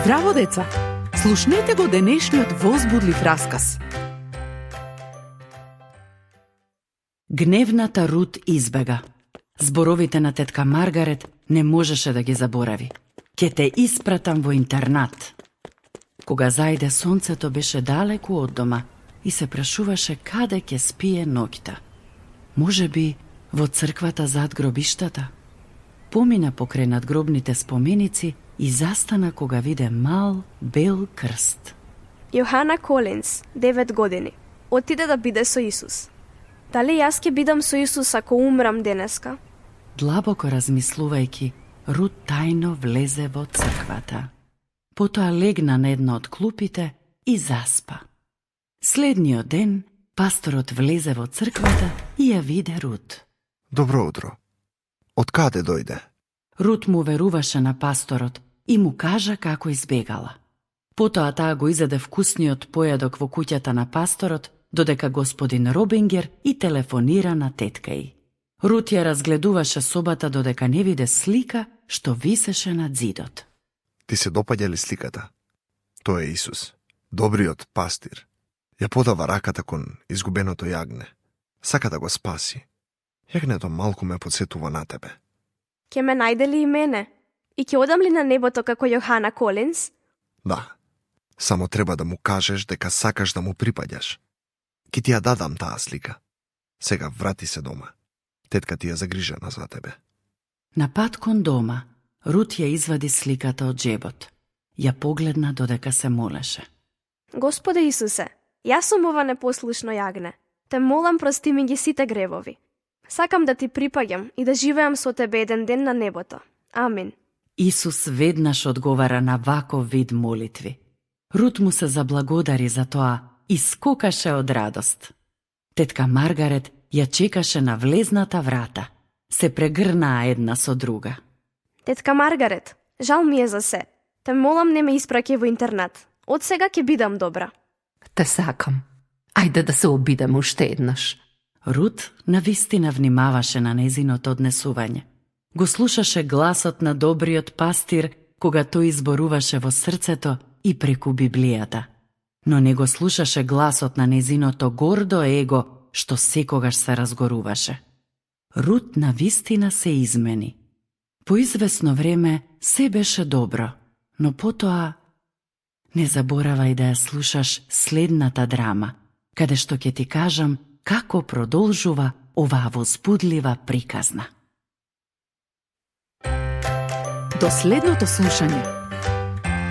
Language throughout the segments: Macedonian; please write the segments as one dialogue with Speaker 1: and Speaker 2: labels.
Speaker 1: Здраво, деца! Слушнете го денешниот возбудлив расказ.
Speaker 2: Гневната Рут избега. Зборовите на тетка Маргарет не можеше да ги заборави. Ке те испратам во интернат. Кога зајде сонцето беше далеку од дома и се прашуваше каде ќе спие ноќта. Може би во црквата зад гробиштата? Помина покрај надгробните споменици и застана кога виде мал, бел крст.
Speaker 3: Јохана Колинс, 9 години, отиде да биде со Исус. Дали јас ќе бидам со Исус ако умрам денеска?
Speaker 2: Длабоко размислувајќи, Рут тајно влезе во црквата. Потоа легна на една од клупите и заспа. Следниот ден, пасторот влезе во црквата и ја виде Рут.
Speaker 4: Добро утро. Од каде дојде?
Speaker 2: Рут му веруваше на пасторот и му кажа како избегала. Потоа таа го изеде вкусниот појадок во куќата на пасторот, додека господин Робингер и телефонира на тетка ѝ. Рут ја разгледуваше собата додека не виде слика што висеше над зидот.
Speaker 4: Ти се допаѓа ли сликата? Тој е Исус, добриот пастир. Ја подава раката кон изгубеното јагне. Сака да го спаси. Јагнето малку ме подсетува на тебе.
Speaker 3: Ке ме најде ли и мене? И ќе одам ли на небото како Јохана Колинс?
Speaker 4: Да. Само треба да му кажеш дека сакаш да му припаѓаш. Ки ти ја дадам таа слика. Сега врати се дома. Тетка ти е загрижена за тебе.
Speaker 2: На пат кон дома, Рут ја извади сликата од џебот. Ја погледна додека се молеше.
Speaker 3: Господе Исусе, јас сум ова непослушно јагне. Те молам, прости ми ги сите гревови. Сакам да ти припаѓам и да живеам со тебе еден ден на небото. Амин.
Speaker 2: Исус веднаш одговара на ваков вид молитви. Рут му се заблагодари за тоа и скокаше од радост. Тетка Маргарет ја чекаше на влезната врата. Се прегрнаа една со друга.
Speaker 3: Тетка Маргарет, жал ми е за се. Те молам не ме испраќај во интернат. Од сега ќе бидам добра.
Speaker 5: Те сакам. Ајде да се обидеме уште еднаш.
Speaker 2: Рут навистина внимаваше на незиното однесување. Го слушаше гласот на добриот пастир кога тој изборуваше во срцето и преку Библијата. Но не го слушаше гласот на незиното гордо его што секогаш се разгоруваше. Рут навистина се измени. По извесно време се беше добро, но потоа не заборавај да ја слушаш следната драма, каде што ќе ти кажам како продолжува оваа возбудлива приказна.
Speaker 1: До следното слушање.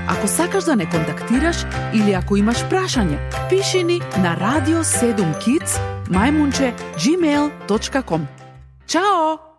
Speaker 1: Ако сакаш да не контактираш или ако имаш прашање, пиши ни на radio7kids@gmail.com. Чао!